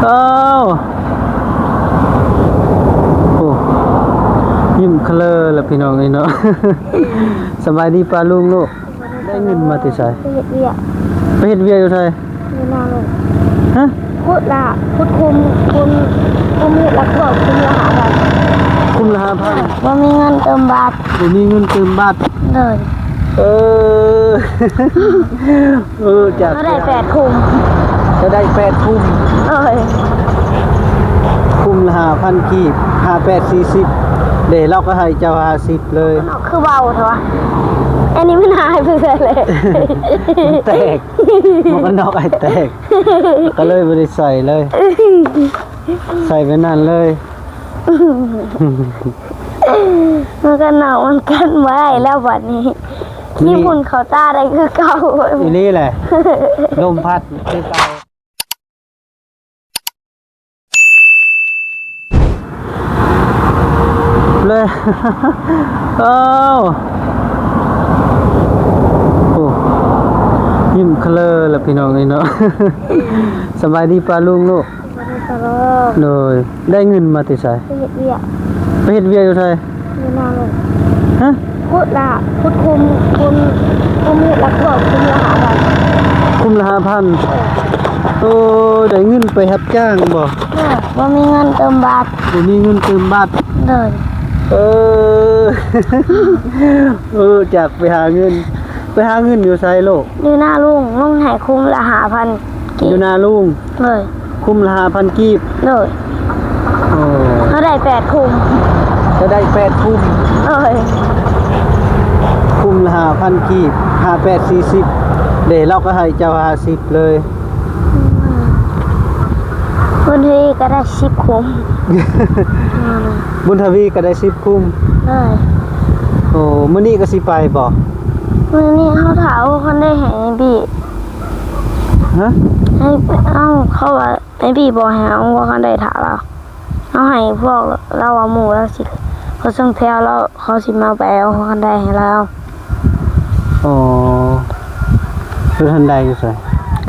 ອ້າວ ໂອ້ ຍິ້ມຄະເລີລະພີ່ນ້ອງເອີຍເນາະ. ສະບາຍດີປ້າລຸງລູກ. ໄດ້ເງິນມາແຕ່ໃສ? ໄປເຮັດວຽກ. ໄປເຮັດວຽກຢູ່ໃສ? ຢູ່ນາລຸງ. ຮະ? ຂຸດລະ ຂຸດຄຸມ ຄຸມ ຄຸມເຮັດລະກວມ ຄຸມລະຫ້າພັນ. ຄຸມລະຫ້າພັນ. ບໍ່ມີເງິນເຕີມບັດ. ບໍ່ມີເງິນເຕີມບັດ. ໂດຍ. ເອີ ເອີ ຈາກ ເຮົາໄດ້ແປດຄຸມ. ເຈົ້າໄດ້ແປດຄຸມ. ໂດຍ. ຄຸມລະຫ້າພັນກີບ ຫ້າແປດສີ່ສິບເດ້. ລາວກໍໃຫ້ເຈົ້າຫ້າສິບເລີຍ. ຄືເວົ້າແທ້ວະ. ອັນນີ້ມັນຫາຍໄປໃສແລ້ວ? ແຕກ. ໝວກກັນນັອກອ້າຍແຕກ ກໍເລີຍບໍ່ໄດ້ໃສ່ເລີຍ. ໃສ່ໄປນັ້ນເລີຍ. ໝວກກັນນັອກມັນກັນບໍ່ໄດ້ແລ້ວບັດນີ້. ມີຝຸ່ນເຂົ້າຕາໄດ້ຄືເກົ່າ. ອີ່ຫຼີແຫຼະ. ລົມພັດຄືເກົ່າ. ເລີຍ ອ້າວ ໂອ້ ຍິ້ມຄະເລີລະພີ່ນ້ອງເອີຍເນາະ. ສະບາຍດີປ້າລຸງລູກ. ສະບາຍດີປ້າລຸງ. ໂດຍ. ໄດ້ເງິນມາແຕ່ໃສ? ໄປເຮັດວຽກ. ໄປເຮັດວຽກຢູ່ໃສ? ຢູ່ນາລຸງ. ຮະ? ຂຸດລະ ຂຸດຄຸມ ຄຸມ ຄຸມເຮັດລະກວມ ຄຸມລະຫ້າພັນ. ຄຸມລະຫ້າພັນ. ໂອ້ຍ ໄດ້ເງິນໄປຮັບຈ້າງບໍ່? ເອີ ບໍ່ມີເງິນເຕີມບັດ. ບໍ່ມີເງິນເຕີມບັດ. ໂດຍ. ເອີ ເອີ ຈາກໄປຫາເງິນ ໄປຫາເງິນຢູ່ໃສລູກ? ຢູ່ນາລຸງ. ລຸງໃຫ້ຄຸມລະຫ້າພັນ. ຢູ່ນາລຸງ. ໂດຍ. ຄຸມລະຫ້າພັນກີບ. ໂດຍ. ໂອ້ ເຮົາໄດ້ແປດຄຸມ. ເຈົ້າໄດ້ແປດຄຸມ. ໂດຍ. ຄຸມລະຫ້າພັນກີບ ຫ້າແປດສີ່ສິບເດ້. ລາວກໍໃຫ້ເຈົ້າຫ້າສິບເລີຍ. ບຸນທະວີກໍໄດ້ສິບຄຸມ. ບຸນທະວີກໍໄດ້ສິບຄຸມ. ໂດຍ. ໂອ້ ມື້ນີ້ກໍຊິໄປບໍ່? ມື້ນີ້ເຮົາຖ້າໂອຄັນໄດ້ໃຫ້ບີ. ຮະ? ໃຫ້ ເອົາ ເຂົາວ່າ ໄອ້ບີບອກໃຫ້ເອົາຫົວຄັນໄດຖ້າລາວ. ເຮົາໃຫ້ພວກລາວວ່າໝູ່ລາວຊິ ເຂົາສົ່ງແຖວລາວ ເຂົາຊິມາໄປເອົາຫົວຄັນໄດໃຫ້ລາວ. ອໍ ລົດຄັນໄດຢູ່ໃສ?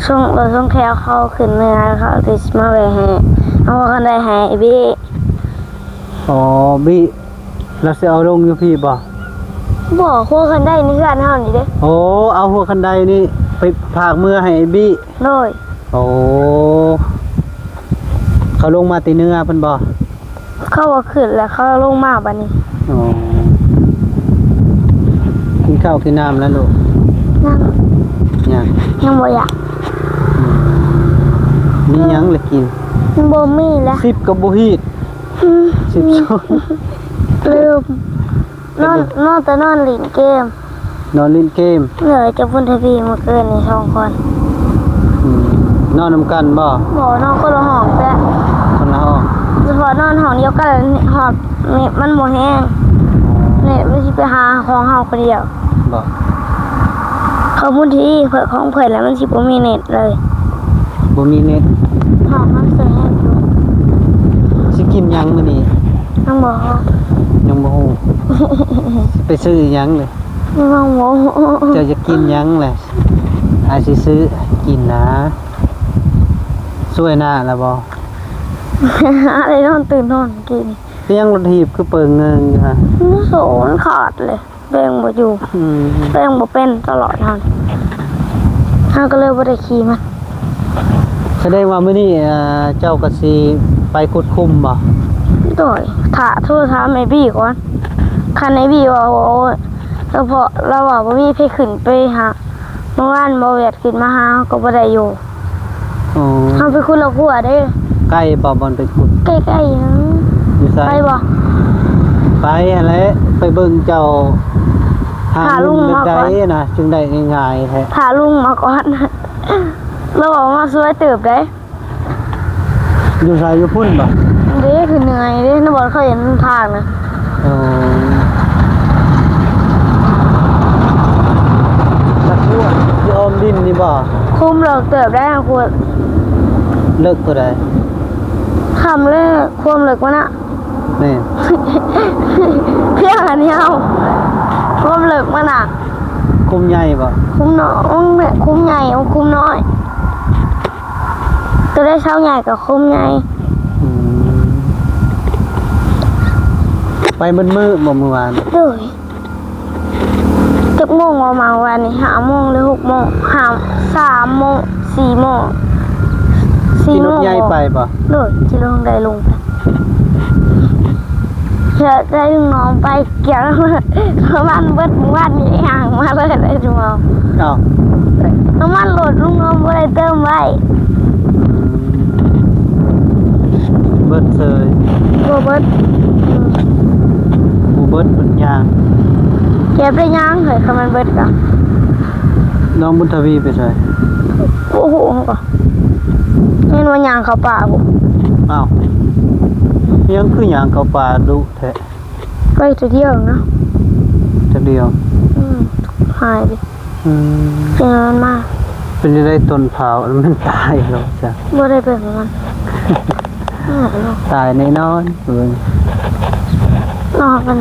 ສົ່ງ ລົດສົ່ງແຖວເຂົາຂຶ້ນເມືອ ເຂົາຊິມາແວ່ໃຫ້ ເອົາຫົວຄັນໄດໃຫ້ໄອ້ບີ. ອໍ ບີ ລາວຊິເອົາລົງຢູ່ພີ້ບໍ່? ບໍ່ ຫົວຄັນໄດໃນເຮືອນເຮົານີ້ເດ້. ໂອ້ ເອົາຫົວຄັນໄດນີ້ໄປຝາກເມືອໃຫ້ໄອ້ບີ. ໂດຍ. ໂອ້ ເຂົາລົງມາແຕ່ເໜືອພຸ້ນບໍ່? ເຂົາວ່າຂຶ້ນແລ້ວເຂົາລົງມາບັດນີ້. ອໍ ກິນເຂົ້າກິນນ້ຳແລ້ວລູກ? ຍັງ. ຍັງ? ຍັງບໍ່ຢາກ. ອືມ ມີຫຍັງລະກິນ? ບໍ່ມີລະ. ສິບກໍບໍ່ຮີດ. ອືມ ສິບ ເລີ່ມ ນອນ ນອນແຕ່ນອນຫຼິ້ນເກມ. ນອນຫຼິ້ນເກມ. ເອີ ຈັບບຸນທະວີມື້ຄືນນີ້ສອງຄົນ. ອືມ ນອນນຳກັນບໍ່? ບໍ່ ນອນຄົນລະຫ້ອງແຕ່ ຄົນລະຫ້ອງ. ສະເພາະນອນຫ້ອງດຽວກັນ ຮອດເນັດມັນບໍ່ແຮງ. ເນັດມັນຊິໄປຫາຂອງເຮົາຄົນດຽວ. ບໍ່ ຂອງບຸນທະວີ ເພິ່ນ ຂອງເພິ່ນແລ້ວມັນຊິບໍ່ມີເນັດເລີຍ. ບໍ່ມີເນັດ. ຫ້ອງມັນຊິແຮງຢູ່. ຊິກິນຫຍັງມື້ນີ້? ຍັງບໍ່ຮູ້. ຍັງບໍ່ຮູ້. ຊິໄປຊື້ຫຍັງເລີຍ? ຍັງບໍ່ຮູ້. ເຈົ້າຢາກກິນຫຍັງແຫຼະ? ອ້າຍຊິຊື້ກິນນະ. ຊ່ວຍໜ້າລະບໍ່? ອ້າຍນອນຕື່ນນອນກິນ. ເປັນຫຍັງລົດຖີບຄືເປີງເງິງຢູ່ຫັ້ນ? ໂອ້ ມັນຂາດເລີຍ. ແປງບໍ່ຢູ່. ອືມ ແປງບໍ່ເປັນຕະຫຼອດຫັ້ນ ເຮົາກໍເລີຍບໍ່ໄດ້ຂີ່ມັນ. ສະແດງວ່າມື້ນີ້ ເອີ ເຈົ້າກໍຊິໄປຂຸດຂຸມບໍ່? ໂດຍ. ຖ້າໂທຖາມໄອ້ບີກ່ອນ. ຄັນໄອ້ບີວ່າ ໂອ້ຍ ສະເພາະລາວວ່າບໍ່ມີໃຜຂຶ້ນໄປຫາ ເມື່ອວານບໍ່ແວດຂຶ້ນມາຫາ ເຮົາກໍບໍ່ໄດ້ຢູ່. ອໍ ເຮົາໄປຂຸດລາວຂົວເດ້. ໃກ້ບໍ່ ບ່ອນໄປຂຸດ? ໃກ້ໆ ຢູ່ໃສ? ໄປບໍ່? ໄປຫັ້ນແຫຼະ ໄປເບິ່ງເຈົ້າຫາເງິນແບບໃດນະ ຈຶ່ງໄດ້ງ່າຍໆແທ້. ຖ້າລຸງມາກ່ອນ ລາວອອກມາສວຍເຕີບເດ້. ຢູ່ໃສ? ຢູ່ພຸ້ນບໍ່? ເດ້ ຄືເໜື່ອຍເດ້ ນະ ບ່ອນເຂົາເຫັນທາງນະ. ເອີ ນັກບົວດທີ່ອ້ອມດິນນີ້ບໍ່? ຄຸມເລິກເຕີບໄດ໋ ນະ ເລິກເທົ່າໃດ? ຄຳເລີກ ຄວາມເລິກມັນນະ ແມ່ນ ພຽງອັນດຽວ ຄວາມເລິກມັນນະ. ຄຸມໃຫຍ່ບໍ່? ຄຸມນ້ອຍ ຄຸມໃຫຍ່ ຄຸມນ້ອຍ. ຕົວໃດເຊົາໃຫຍ່ກໍຄຸມໃຫຍ່. ອືມ ໄປເບິດມື້ບໍ່ມື້ວານ? ໂດຍ. ຈັກໂມງວ່າມາວານນີ້? ຫ້າໂມງຫຼືຫົກໂມງ? ຫ້າ ສາມໂມງ ສີ່ໂມງ ສີ່ໂມງ. ຂີ່ລົດໃຫຍ່ໄປບໍ່? ໂດຍ ຂີ່ລົດໃຫຍ່ລົງໄປ. ເພື່ອໃຫ້ລູກນ້ອງໄປກຽມ ນ້ຳມັນເບິດມື້ວານນີ້ ຍ່າງມາເລີຍໄດ້ຈຸເອົາ. ເອົ້າ ນ້ຳມັນລົດລູກນ້ອງບໍ່ໄດ້ເຕີມໄວ້. ອືມ ເບິດເສີຍ. ບໍ່ເບິດ. ບໍ່ເບິດ ເບິດຍ່າງ. ເກັບໄດ້ຍ່າງເຮີ້ຍ ຄັນມັນເບິດກະ. ນ້ອງບຸນທະວີໄປໃສ? ບໍ່ຮູ້ ເຫັນວ່າຍ່າງເຂົ້າປ່າພຸ້ນ. ອ້າວ ຍັງຄືຍ່າງເຂົ້າປ່າດຸແທ້? ໄປເທື່ອດຽວນະ. ເທື່ອດຽວ? ອືມ ຫາຍເດ້. ອືມ ເປັນຫຍັງມັນມາ? ເປັນຈັ່ງໃດຕົ້ນພ້າວ ມັນຕາຍແລ້ວຈ້ະ? ບໍ່ໄດ້ເບິ່ງມັນ. ຕາຍແນ່ນອນ. ເບິ່ງ ນອນມັນ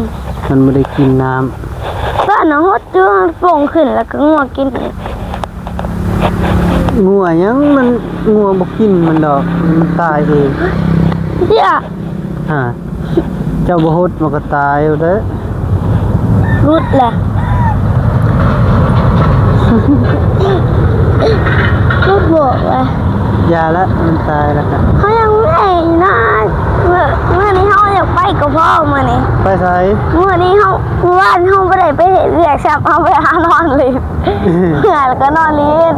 ມັນບໍ່ໄດ້ກິນນ້ຳ. ຕອນນ້ອງຫົດຢູ່ ປົງຂຶ້ນແລ້ວກໍງົວກິນ. ງົວຫຍັງ ມັນ ງົວບໍ່ກິນມັນດອກ ມັນຕາຍເອງ. ເຈົ້າ ຫາ ເຈົ້າບໍ່ຫົດມັນກໍຕາຍແລ້ວເດ້. ຫຼຸດແຫຼະ ຫຼຸດບອກແຫຼະ. ຢ່າລະ ມັນຕາຍແລ້ວກະ ເຮົາຍັງເມື່ອຍນະ. ມື້ ມື້ນີ້ເຮົາຢາກໄປກໍພໍມື້ນີ້. ໄປໃສ? ມື້ນີ້ເຮົາ ມື້ວານເຮົາບໍ່ໄດ້ໄປເຮັດວຽກຊ້ຳ ເຮົາໄປຫານອນເລີຍ. ເມື່ອແລ້ວກໍນອນຫຼິ້ນ.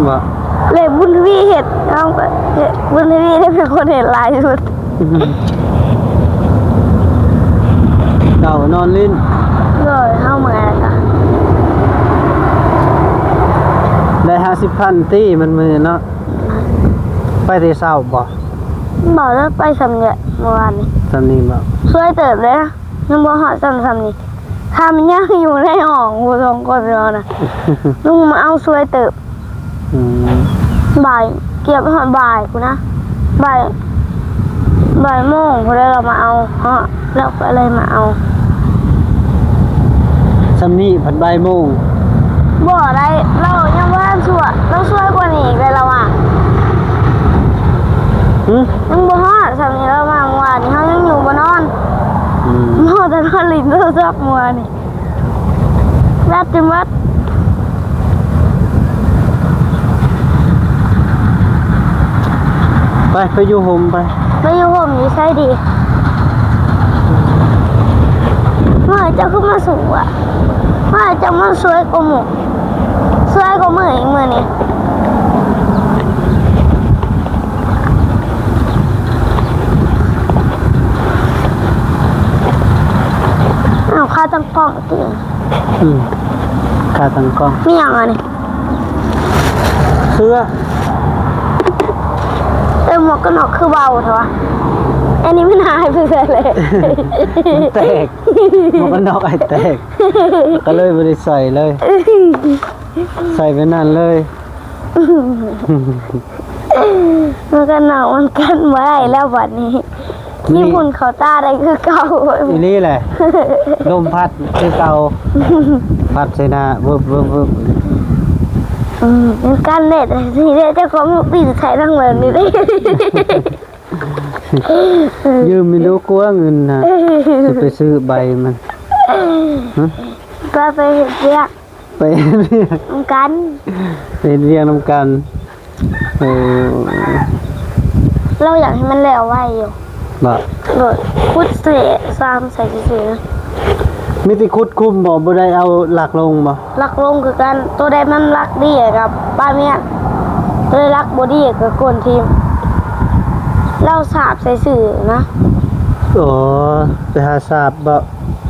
ບໍ່ ແລ້ວບຸນທະວີເຮັດ ເຮົາກໍເຮັດ ບຸນທະວີໄດ້ເປັນຄົນເຮັດຫຼາຍສຸດ. ເຈົ້ານອນຫຼິ້ນ. ໂດຍ ເຮົາເມື່ອຍແລ້ວກໍ ໄດ້ຫ້າສິບພັນຕິ ມັນມື້ເນາະ. ໄປແຕ່ເຊົ້າບໍ່? ບໍ່ ໄດ້ໄປຊ່ຳນີ້ແຫຼະ ມື້ວານນີ້. ຊ່ຳນີ້ບໍ່? ຊ່ວຍເຕີບເດ້. ຍັງບໍ່ຮອດຊ່ຳ ຊ່ຳນີ້ ຖ້າມັນຍັງຢູ່ໃນຫ້ອງຜູ້ສອງຄົນເຮົານະ ລຸງມາເອົາຊ່ວຍເຕີບ. ອືມ ບ່າຍ ກຽມຮອດບ່າຍພຸ້ນນະ ບ່າຍ ບ່າຍໂມງພຸ້ນແຫຼະ ລາວມາເອົາ ເຮົາ ລາວກໍເລີຍມາເອົາ. ຊ່ຳນີ້ພັດບ່າຍໂມງ. ບໍ່ໄດ້ ລາວຍັງບໍ່ທັນຊ່ວຍ ລາວຊ່ວຍກວ່ານີ້ອີກເດ້ລາວວ່າ. ຫຶ? ຍັງບໍ່ຮອດຊ່ຳນີ້ ລາວມາເມື່ອວານນີ້ ເຮົາຍັງຢູ່ບໍ່ນອນ. ອືມ ເຮົາແຕ່ນອນຫຼິ້ນໂທລະສັບເມື່ອວານນີ້ ແບັດຈົນໝົດ. ໄປ ໄປຢູ່ຮົ່ມໄປ. ໄປຢູ່ຮົ່ມຢູ່ໃສດີ? ເມື່ອເຈົ້າຄືມາສູງວະ? ເມື່ອເຈົ້າມາສວຍກວ່າໝູ່ ສວຍກວ່າມື້ອີກມື້ນີ້. ອ້າວ ຂາຕັ້ງກ້ອງຕິ. ອືມ ຂາຕັ້ງກ້ອງ. ມີຫຍັງອັນນີ້? ເສື້ອ. ເອີ ໝວກກັນນັອກຄືເບົາແທ້ວະ? ອັນນີ້ມັນຫາຍໄປໃສແລ້ວ? ມັນແຕກ. ໝວກກັນນັອກອ້າຍແຕກ ກໍເລີຍບໍ່ໄດ້ໃສ່ເລີຍ. ໃສ່ໄປນັ້ນເລີຍ. ໝວກກັນນັອກມັນກັນບໍ່ໄດ້ແລ້ວບັດນີ້. ຂີ້ຝຸ່ນເຂົ້າຕາໄດ້ຄືເກົ່າ. ອີ່ຫຼີແຫຼະ ລົມພັດຄືເກົ່າ ພັດໃສ່ໜ້າ ວຶບ ວຶບ ວຶບ. ອືມ ມັນກັນແດດ ຊິໄດ້ເຈົ້າຂອງປີ້ນໃສ່ທັງເບິດນີ້ເດ້. ຢືມມີດູກວ່າເງິນນະ ຊິໄປຊື້ໃບມັນ. ຮະ? ກໍໄປເຮັດວຽກ ໄປເຮັດວຽກນຳກັນ ໄປເຮັດວຽກນຳກັນ. ໂອ້ ລາວຢາກໃຫ້ມັນແລ້ວໄວຢູ່. ບໍ່ ໂດຍ ຂຸດເສສາມໃສ່ຊື່ໆ. ມີແຕ່ຂຸດຄຸມບໍ່? ບໍ່ໄດ້ເອົາຫຼັກລົງບໍ່? ຫຼັກລົງຄືກັນ ໂຕໃດມັນຫຼັກດີກໍປະເມຍນ ໂຕໃດຫຼັກບໍ່ດີກໍໂກນຖິ້ມ. ລາວສາບໃສ່ຊື່ນະ. ອໍ ໄປຫາສາບບໍ່?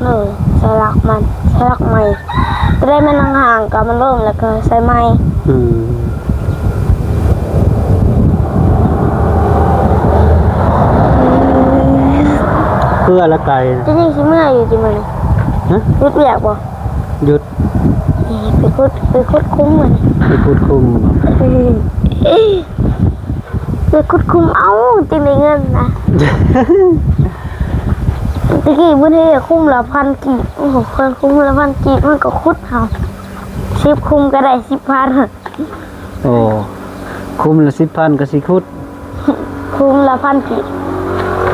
ໂດຍ ໃສ່ຫຼັກມັນ ໃສ່ຫຼັກໃໝ່. ໂຕໃດມັນຫ່າງໆ ກໍມັນລົ້ມ ແລ້ວກໍໃສ່ໃໝ່. ອືມ ເພື່ອລະໄກນະ. ຈະຍັງຊິເມື່ອຢູ່ຕິມື້ນີ້? ຮະ? ຢຸດວຽກບໍ່? ຢຸດ. ເອີ ໄປຂຸດ ໄປຂຸດຄຸມມື້ນີ້. ໄປຂຸດຄຸມບໍ່? ເອີ ໄປຂຸດຄຸມເອົາ ຈຶ່ງໄດ້ເງິນນະ. ຕະກີ້ບໍ່ໄດ້ ຄຸມລະພັນກີບ. ໂອ້ໂຫ ຄັນຄຸມລະພັນກີບ ມັນກໍຂຸດເອົາ ສິບຄຸມກໍໄດ້ສິບພັນ. ໂອ້ ຄຸມລະສິບພັນກໍຊິຂຸດ. ຄຸ້ມລະພັນກີບ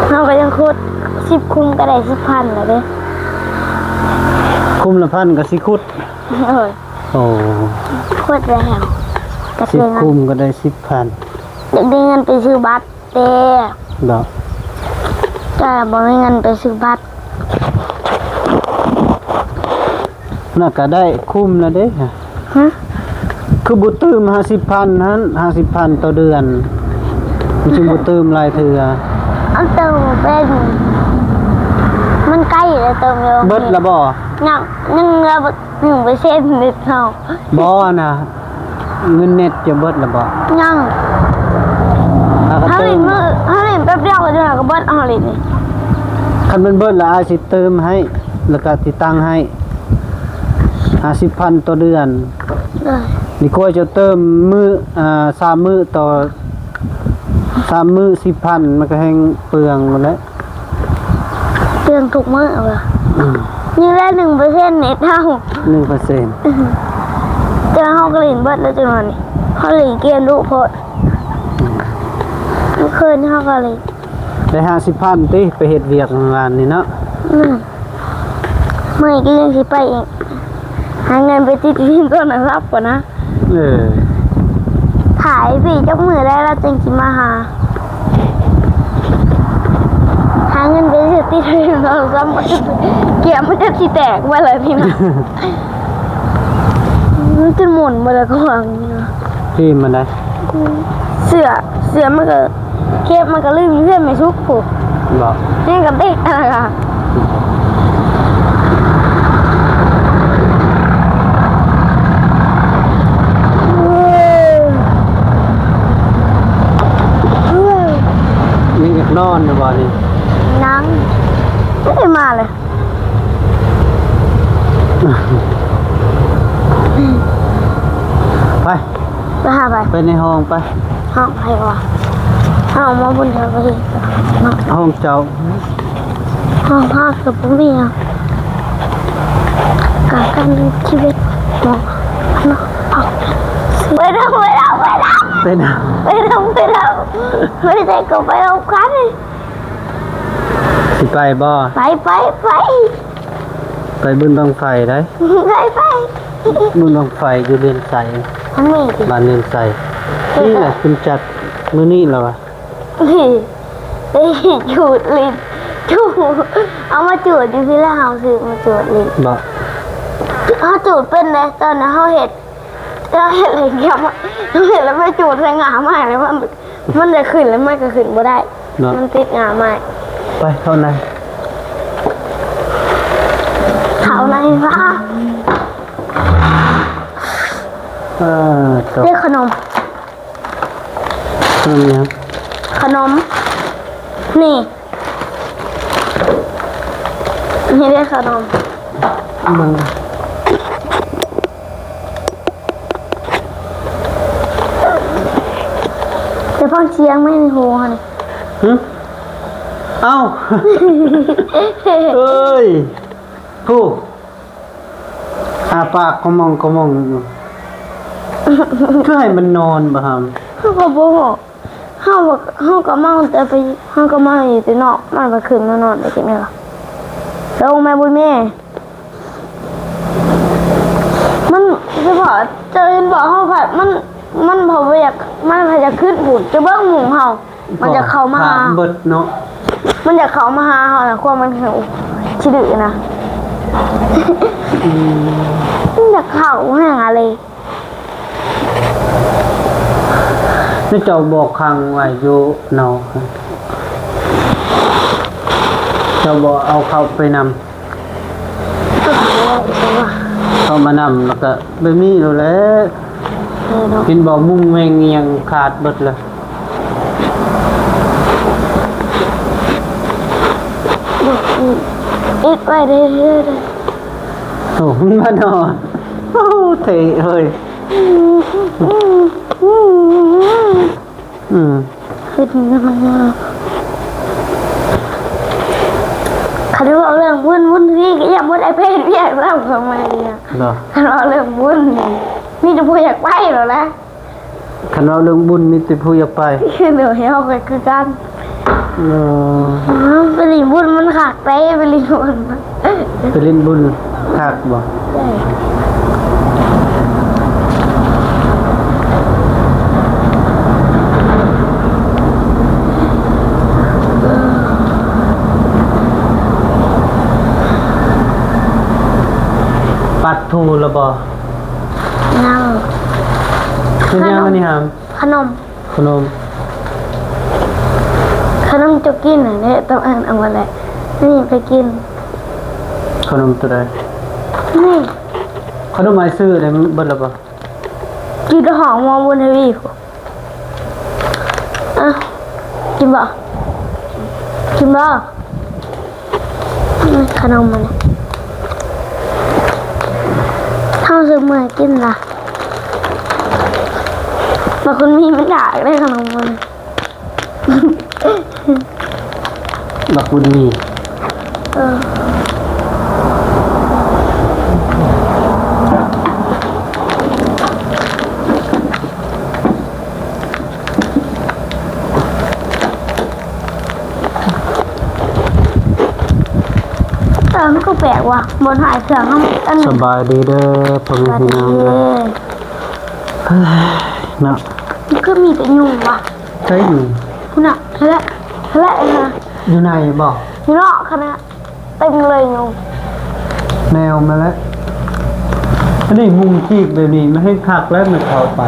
ເຮົາກໍຍັງຂຸດ ສິບຄຸ້ມກໍໄດ້ສິບພັນແລ້ວເດ້. ຄຸ້ມລະພັນກໍຊິຂຸດ. ໂອ້ຍ ໂອ້ ຂຸດແລ້ວກໍ ສິບຄຸ້ມກໍໄດ້ສິບພັນ. ຢາກໄດ້ເງິນໄປຊື້ບັດເດ້. ດອກ ແຕ່ບໍ່ມີເງິນໄປຊື້ບັດ. ນັ້ນກໍໄດ້ຄຸ້ມແລ້ວເດ້. ຮະ? ຄືບໍ່ຕື່ມຫ້າສິບພັນຫັ້ນ ຫ້າສິບພັນຕໍ່ເດືອນ ມັນຈຶ່ງບໍ່ຕື່ມຫຼາຍເທື່ອ. ເອົາເຕີມເປັນ ມັນໃກ້ແລ້ວເຕີມຢູ່. ເບິດແລ້ວບໍ່? ຍັງ ຍັງເຫຼືອໜຶ່ງເປີເຊັນນິດເຮົາ. ບໍ່ນະ ເງິນເນັດຈະເບິດແລ້ວບໍ່? ຍັງ. ຫາກະເຕີມ ເຮົາເຫັນມື້ ເຮົາເຫັນແປັບດຽວກໍຈະກະເບິດ ເຮົາຫຼິ້ນນີ້. ຄັນມັນເບິດແລ້ວ ອ້າຍຊິເຕີມໃຫ້ ແລ້ວກະຕິດຕັ້ງໃຫ້ ຫ້າສິບພັນຕໍ່ເດືອນ. ເອີ ດີກວ່າຈະເຕີມມື້ ອ່າ ສາມມື້ຕໍ່ ສາມມື້ສິບພັນ ມັນກໍແຮ່ງເປືອງໝົດແຫຼະ. ເລື່ອງທຸກມື້ເອົາວ່າ ອືມ ນີ້ແຫຼະ ໜຶ່ງເປີເຊັນເນັດເຮົາ ໜຶ່ງເປີເຊັນ. ແຕ່ເຮົາກໍຫຼິ້ນເບິດແລ້ວ ຈັງຫວະນີ້ເຮົາຫຼິ້ນເກມດຸໂພດ. ອືມ ມື້ຄືນນີ້ເຮົາກໍຫຼິ້ນ ໄດ້ຫ້າສິບພັນຕິ ໄປເຮັດວຽກວານນີ້ເນາະ. ອືມ ມື້ນີ້ກໍຍັງຊິໄປອີກ ຫາເງິນໄປຕິດຟິມໂທລະສັບກ່ອນນະ. ເອີ ຖ້າໄອ້ພີ້ຈັກມື້ໄດ້ລາວຈຶ່ງຊິມາຫາ ຫາເງິນໄປຊື້ຕິດຟິມໂທລະສັບ ເກມມັນຈະຊິແຕກໄປແລ້ວນີ້ນະ. ມັນຈະໝູນເບິດແລ້ວກໍວ່ານີ້ນະ. ພີມມັນໄດ໋ ເສື້ອ ເສື້ອມັນກໍ ເກັບມັນກໍລືມເຮືອນແມ່ສຸກພຸ້ນ. ບໍ່ ແຮງກະຕິກອັນນັ້ນກະ ຍັງຢາກນອນຢູ່ບໍ່ນີ້? ຍັງ ບໍ່ໄດ້ມາເລີຍ. ໄປ ໄປຫາໃຜ? ໄປໃນຫ້ອງໄປ. ຫ້ອງໃຜວະ? ຫ້ອງໝໍບຸນທະວີ ຫ້ອງເຈົ້າ. ຫ້ອງພາກກໍບໍ່ມີອະ ການກັນຊີວິດໝໍ. ໄປນຳ ໄປນຳ ໄປນຳ ໄປນຳ ໄປນຳ ໄປນຳ ໄປໃສກໍໄປນຳກັນ. ຊິໄປບໍ່? ໄປ ໄປ ໄປ ໄປບຸນບັ້ງໄຟໄດ໋. ໄປ ໄປ ບຸນບັ້ງໄຟຢູ່ເຮືອນໄຊ ອັນນີ້ຕິ ບ້ານເຮືອນໄຊ. ນີ້ແຫຼະ ເພິ່ນຈັດມື້ນີ້ແລ້ວວະ. ນີ້ ໄດ້ຈູດຫຼິ້ນ ຈູດ ເອົາມາຈູດຢູ່ພີ້ແລ້ວ ເຮົາຊື້ມາຈູດຫຼິ້ນ. ບໍ່ ເຮົາຈູດເປັນເດ້ ຕອນນັ້ນເຮົາເຮັດ ເຮົາເຮັດແລ້ວ ເຮົາເຮັດແລ້ວໄປຈູດໃສ່ງ່າໄມ້ແລ້ວມັນ ມັນຈະຂຶ້ນແລ້ວມັນກໍຂຶ້ນບໍ່ໄດ້ເນາະ ມັນຕິດງ່າໄມ້. ໄປເຂົ້າໃນ ເຂົ້າໃນວະ. ເອີ ເດ້ຂະໜົມ ຂະໜົມຫຍັງ? ຂະໜົມ ນີ້ ນີ້ເດ້ຂະໜົມ ເບິ່ງ. ຈະຟັງສຽງໄໝໃນຫູຫັ້ນ. ຫຶ? ເອົ້າ ເອີຍ ຜູ້ ອ້າປາກຂະໝອງຂະໝອງຢູ່ ຄືໃຫ້ມັນນອນບໍ່ຫຳ? ເຮົາກໍບໍ່ຮູ້ ເຮົາ ເຮົາກໍເມົາແຕ່ໄປ ເຮົາກໍເມົາຢູ່ແຕ່ນອກ ມັນກໍຂຶ້ນມານອນໄດ້ຈັ່ງໃດລະ? ລົງແມ່ບຸນແມ່. ມັນ ສະເພາະເຈົ້າເຫັນບໍ່ ເຮົາພັດ ມັນ ມັນບໍ່ຢາກ ມັນບໍ່ຢາກຂຶ້ນພຸ້ນ ຈະເບິ່ງໝູ່ເຮົາ ມັນຈະເຂົ້າມາຫາ ເບິດເນາະ ມັນຈະເຂົ້າມາຫາເຮົານະ ຄວາມມັນຂີ້ດື້ນະ. ອືມ ມັນຈະເຂົ້າຫາເລີຍ. ແລ້ວເຈົ້າບໍ່ຂັງໄວ້ຢູ່ນອກ ເຈົ້າບໍ່ເອົາເຂົ້າໄປນຳ? ເຂົ້າມານຳ ແລ້ວກະແບບນີ້ໂລດແຫຼະ. ເອີເນາະ ເຫັນບໍ່ ມຸງແວງຫຍັງຂາດເບິດລະ. ເອີ ເອັດໄວ້ເດີ້. ໂອ້ ມັນມານອນ ໂອ້ ເທ່ເຮີ້ຍ. ອືມ ເຮັດມັນ ຄັນເວົ້າເລື່ອງວຸ້ນ ວຸ້ນນີ້ກໍຍັງບໍ່ໄດ້ໄປເຮັດວຽກນຳເຂົາມາເນາະ. ຄັນເວົ້າເລື່ອງວຸ້ນນີ້ ມີແຕ່ຜູ້ຢາກໄປແລ້ວລະ. ຄັນເວົ້າເລື່ອງບຸນມີແຕ່ຜູ້ຢາກໄປ. ໂດຍ ເຮົາກໍຄືກັນ. ເອີ ໄປຫຼິ້ນບຸນມັນຄັກເດ້ ໄປຫຼິ້ນບຸນ. ໄປຫຼິ້ນບຸນຄັກບໍ່? ປັດຖູແລ້ວບໍ່? ຍັງ. ເຮັດຫຍັງອັນນີ້ຫາ? ຂະໜົມ. ຂະໜົມ ຂະໜົມເຈົ້າກິນຫັ້ນແຫຼະ ຕ້ອງເອົາມາແຫຼະ ນີ້ໄປກິນ. ຂະໜົມໂຕໃດ? ນີ້ ຂະໜົມອ້າຍຊື້ໄດ້ເບິດແລ້ວບໍ່? ຢູ່ໃນຫ້ອງໝໍບຸນທະວີພຸ້ນ. ອ່ະ ກິນບໍ່? ກິນບໍ່? ອືມ ຂະໜົມມັນ ເຮົາຊື້ມາໃຫ້ກິນລະ. ບັກຄຸນມີມັນຢາກໄດ້ຂະໜົມມັນ. ບັກບຸນມີ. ເອີ. ເອີ ມັນກໍແປກວ່າ ບ່ອນຫາຍເຄື່ອງເຮົາ ອັນ ສະບາຍດີເດີພໍ່ແມ່ພີ່ນ້ອງເດີ. ສະບາຍດີເດີ. ເນາະ ມັນຄືມີແຕ່ຍຸງວະ. ໃສຍຸງ? ພຸ້ນນະ ຫັ້ນແຫຼະ ຫັ້ນແຫຼະ. ຢູ່ໃນບໍ່? ຢູ່ນອກຫັ້ນນະ. ເຕັມເລີຍຍຸງ. ແມວມາແລ້ວ. ອັນນີ້ມຸງຈີກແບບນີ້ມັນແຮ່ງຄັກແລ້ວ ມັນເຂົ້າໄປ.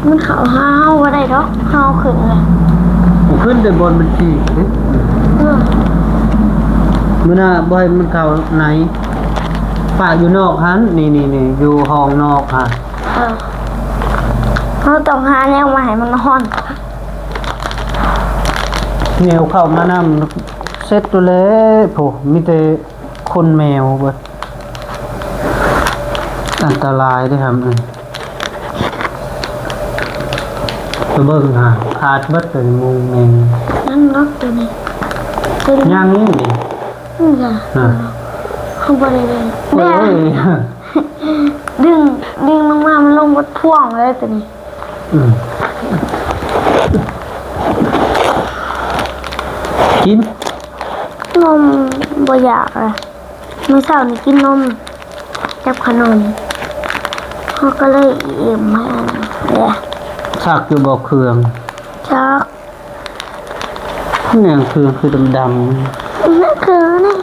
ມັນເຂົ້າຫາເຮົາບໍ່ໄດ້ດອກ ເຮົາຂຶ້ນເລີຍ. ຂຶ້ນແຕ່ບ່ອນມັນຈີກເດ້. ເອີ. ມື້ໜ້າບໍ່ໃຫ້ມັນເຂົ້າໃນ. ປະຢູ່ນອກຫັ້ນ. ນີ້ໆໆ ຢູ່ຫ້ອງນອກຫັ້ນ. ເອີ. ເຮົາຕ້ອງຫາແນວມາໃຫ້ມັນນອນ. ແມວເຂົ້າມານຳ ເສັດໂຕແລ້ວ ໂພ ມີແຕ່ຂົນແມວເບິດ. ອັນຕະລາຍເດ້ຫຳ. ໄປເບິ່ງຫາ ຂາດເບິດໂຕນີ້ ມຸງແມງ. ຍັງເນາະໂຕນີ້ ຍັງນີ້. ອືມ ເຮົາບໍ່ໄດ້ເບິ່ງ. ໂອ້ຍ ດຶງ ດຶງລົງມາ ມັນລົງເບິດພວງເລີຍໂຕນີ້. ອືມ ກິນນົມບໍ່ຢາກລະ. ມື້ເຊົ້ານີ້ກິນນົມກັບຂະໜົມ ເຮົາກໍເລີຍອີ່ມ. ແມ່ນແຫຼະ. ຊັກຢູ່ບໍ່ເຄື່ອງ? ຊັກ. ແມ່ນເຄື່ອງຄືດຳໆ. ແມ່ນເຄື່ອງນີ້.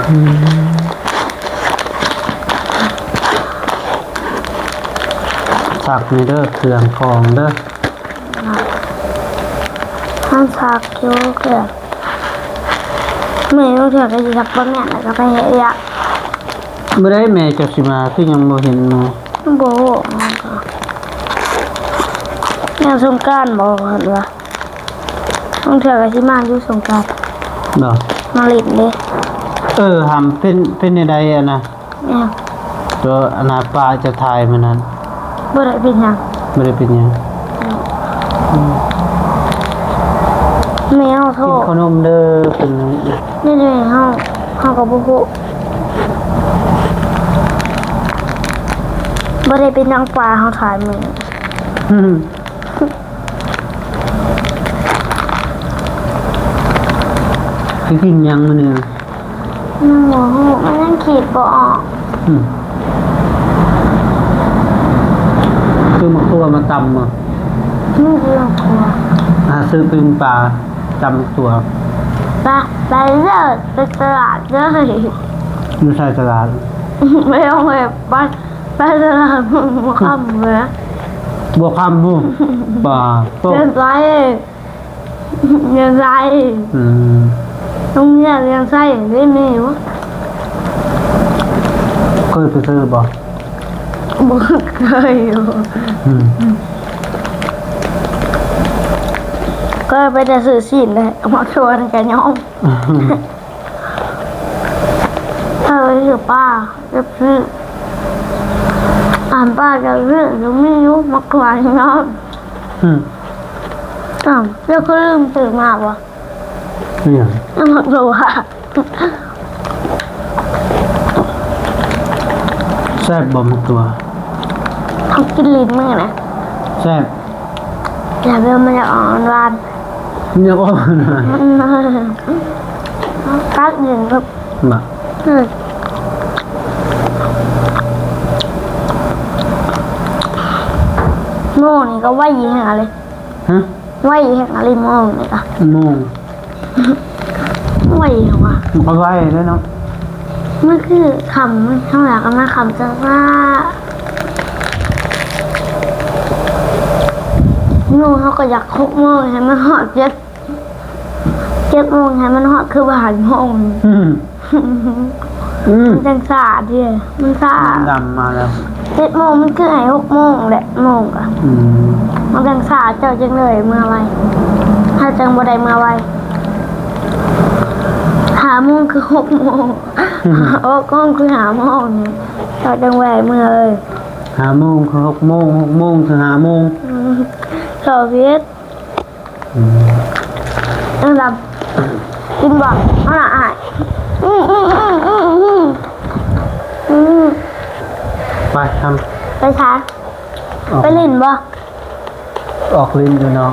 ອືມ ຊັກນີ້ເດີ ເຄື່ອງຂອງເດີ. ມັນຊັກຢູ່ເຄືອ ແມ່ບາງເທື່ອກໍຊິຊັກບໍ່ແມ່ນ ແລ້ວກໍໄປເຮັດວຽກ. ມື້ໃດແມ່ເຈົ້າຊິມາ ຄືຍັງບໍ່ເຫັນມາ? ບໍ່ຮູ້ ແມ່ນສົງການບໍ່ ເພິ່ນວ່າ. ບາງເທື່ອກໍຊິມາຢູ່ສົງການເນາະ ມາຫຼິ້ນເດ້. ເອີ ຫຳ ເປັນ ເປັນແນວໃດອັນນະ? ແມ່ນ ຕົວອັນນະ ປ້າຈະຖ່າຍມື້ນັ້ນ. ບໍ່ໄດ້ເປັນຫຍັງ. ບໍ່ໄດ້ເປັນຫຍັງ. ອືມ ແມ່ເຮົາໂທ ກິນເຂົ້າໜົມເດີ. ເປັນ ນີ້ໆ ເຮົາ ເຮົາກໍບໍ່ຮູ້ ບໍ່ໄດ້ເປັນຫຍັງ ປ້າເຮົາຖ່າຍມື້. ຊິກິນຫຍັງມື້ນີ້? ຍັງບໍ່ຮູ້ ມັນຍັງຄິດບໍ່ອອກ. ອືມ ຊື້ໝາກຖົ່ວມາຕຳບໍ່? ອືມ ຊື້ໝາກຖົ່ວ. ຫາຊື້ປີ້ງປາ ຕຳໝາກຖົ່ວ. ໄປ ໄປເລີຍ ໄປຕະຫຼາດເລີຍ. ຢູ່ໃສຕະຫຼາດ? ໄປໂຮງແຮມ ໄປ ໄປຕະຫຼາດຫົວຄ່ຳເລີຍ. ຫົວຄ່ຳພຸ້ນ ປາໂຕ ເດີນໄປ. ຮຽນໄຊ. ອືມ ໂຮງຮຽນຮຽນໄຊນີ້ມີຢູ່. ເຄີຍໄປຊື້ບໍ່? ບໍ່ເຄີຍຢູ່. ອືມ ເຄີຍໄປແຕ່ຊື້ຊີ້ນເດ້ ໝາກຖົ່ວນີ້ກໍຍອມ. ເອີ ຢູ່ປ່າ ເກັບຊື້ ອາຫານປ່າເກັບຊື້ ຍັງມີຢູ່ ໝາກຖົ່ວນີ້ເນາະ. ອືມ ອ້າວ ເຈົ້າຄືລືມຊື້ມາບໍ່? ອີຫຍັງ? ໝາກຖົ່ວ. ແຊບບໍ່ໝາກຖົ່ວ? ເຮົາກິນລີ້ນມື້ນະ. ແຊບ ແຊບ ແລ້ວມັນຈະອອກຫວານ ມັນຈະອອກຫວານ ກັດເຢັນ ມາ ອືມ ໂມງນີ້ກໍໄວແຮງເລີຍ ຮະ? ໄວແຮງອີ່ຫຼີໂມງນີ້ກະ ໂມງ ໄວແຮງວ່າ ມັນກໍໄວເດ້ເນາະ ມັນຄືຄ່ຳ ທາງຫຼາຍກໍມາຄ່ຳຊ້າໆ ໂມງເຮົາກໍຢາກຫົກໂມງໃຫ້ມັນຮອດເຈັດ ເຈັດໂມງໃຫ້ມັນຮອດຄືບ່າຍໂມງ ອືມ ອືມ ມັນຈັ່ງຊ້າເດ້ ມັນຊ້າ ມັນດຳມາແລ້ວ ເຈັດໂມງມັນຄືໃຫ້ຫົກໂມງແຫຼະ ໂມງກະ ອືມ ມັນຈັ່ງຊ້າ ເຈົ້າຈຶ່ງເລີຍເມືອໄວ ເຮົາຈັ່ງບໍ່ໄດ້ເມືອໄວ ຫ້າໂມງຄືຫົກໂມງ ອືມ ຫົກໂມງຄືຫ້າໂມງນີ້ ເຈົ້າຈັ່ງໄວເມືອເລີຍ ຫ້າໂມງຄືຫົກໂມງ ຫົກໂມງຄືຫ້າໂມງ ອືມ ເຈົ້າຜິດ ອືມ ເອີ ດຳ ກິນບໍ່? ເອົາລະອ້າຍ ອືມ ອືມ ໄປທຳ ໄປໃສ? ອອກ ໄປຫຼິ້ນບໍ່? ອອກຫຼິ້ນຢູ່ເນາະ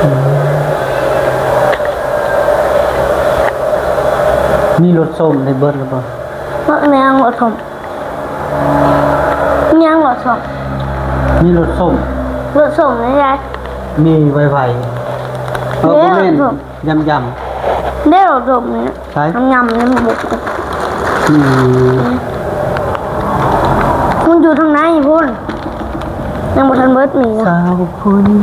ອືມ ມີລົດສົ້ມໄດ້ເບິດແລ້ວບໍ່? ເບິດແລ້ວລົດສົ້ມ ຍັງລົດສົ້ມ ມີລົດສົ້ມ ລົດສົ້ມນີ້ໄດ໋ ມີໄວໆ ເອີ ບໍ່ແມ່ນ ລົດສົ້ມ ຢຳໆ ເດ້ລົດສົ້ມນີ້ ໃສ ຢຳໆນີ້ ອືມ ມັນຢູ່ທາງໃນພຸ້ນ ຍັງບໍ່ທັນເບິດນີ້ນະ ສາວຜູ້ນີ້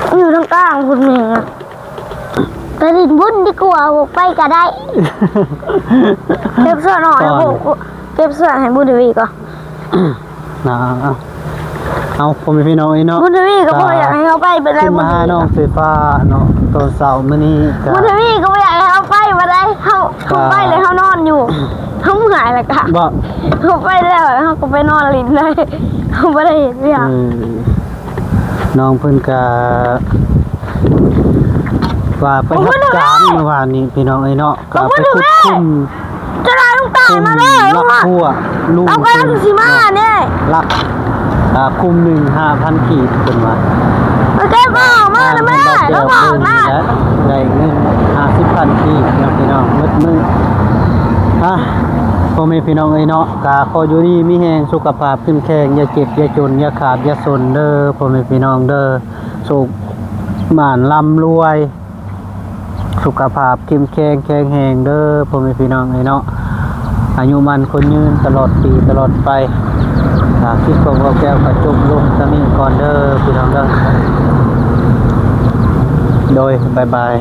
ມັນຢູ່ທາງກາງພຸ້ນນີ້ນະ. ໄປຫຼິ້ນບຸນດີກວ່າ ບໍ່ໄປກໍໄດ້ ເກັບສ່ວນອອກໃຫ້ ເກັບສ່ວນໃຫ້ບຸນທະວີກ່ອນນະ. ເອົາ ພໍ່ແມ່ພີ່ນ້ອງເອີຍເນາະ ບຸນທະວີກໍບໍ່ຢາກໃຫ້ເຮົາໄປປານໃດ ບຸນທະວີ ມາຫານ້ອງເສຟ້າເນາະ ຕອນເຊົ້າມື້ນີ້ກໍ ບຸນທະວີກໍບໍ່ຢາກໃຫ້ເຮົາໄປປານໃດ ເຮົາ ເຮົາໄປແລ້ວເຮົານອນຢູ່ ເຮົາເມື່ອຍແລ້ວກໍ ບໍ່ ເຮົາໄປແລ້ວເຮົາກໍໄປນອນຫຼິ້ນໄດ້ ເຮົາບໍ່ໄດ້ເຮັດວຽກ ເອີ. ນ້ອງເພິ່ນກະວ່າໄປຮັບຈ້າງເມື່ອວານນີ້ພີ່ນ້ອງເອີຍເນາະ ກະໄປຂຸດຂຸມ ຈະໄດ້ລູກຕາຍມາເດີ ລູກ ລັກຮົ້ວ ລູກ ເອົາໄປ ເພິ່ນຊິມາເດ້ ລັກ ອ່າ ຂຸມໜຶ່ງຫ້າພັນກີບເພິ່ນວ່າ ມາເກັບອອກມາແມ່ ແລ້ວບອກນະ ໄດ້ເງິນຫ້າສິບພັນກີບເນາະພີ່ນ້ອງ ໝົດມື້ ອ່າ ພໍ່ແມ່ພີ່ນ້ອງເອີຍເນາະ ກະຂໍຢູ່ດີມີແຮງ ສຸຂະພາບ ເຂັ້ມແຂງ ຢ່າເຈັບ ຢ່າຈົນ ຢ່າຂາດ ຢ່າຈົນເດີ ພໍ່ແມ່ພີ່ນ້ອງເດີ ໂຊກໝານລ່ຳລວຍ ສຸຂະພາບເຂັ້ມແຂງແຂງແຮງເດີ ພໍ່ແມ່ພີ່ນ້ອງເອີຍເນາະ ອາຍຸໝັ້ນຂວັນຍືນ ຕະຫຼອດປີຕະຫຼອດໄປ ຄລິບຂອງເວົ້າແກ້ວກໍຈົບລົງສ່ຳນີ້ກ່ອນເດີ ພີ່ນ້ອງເດີ ໂດຍ ບາຍບາຍ.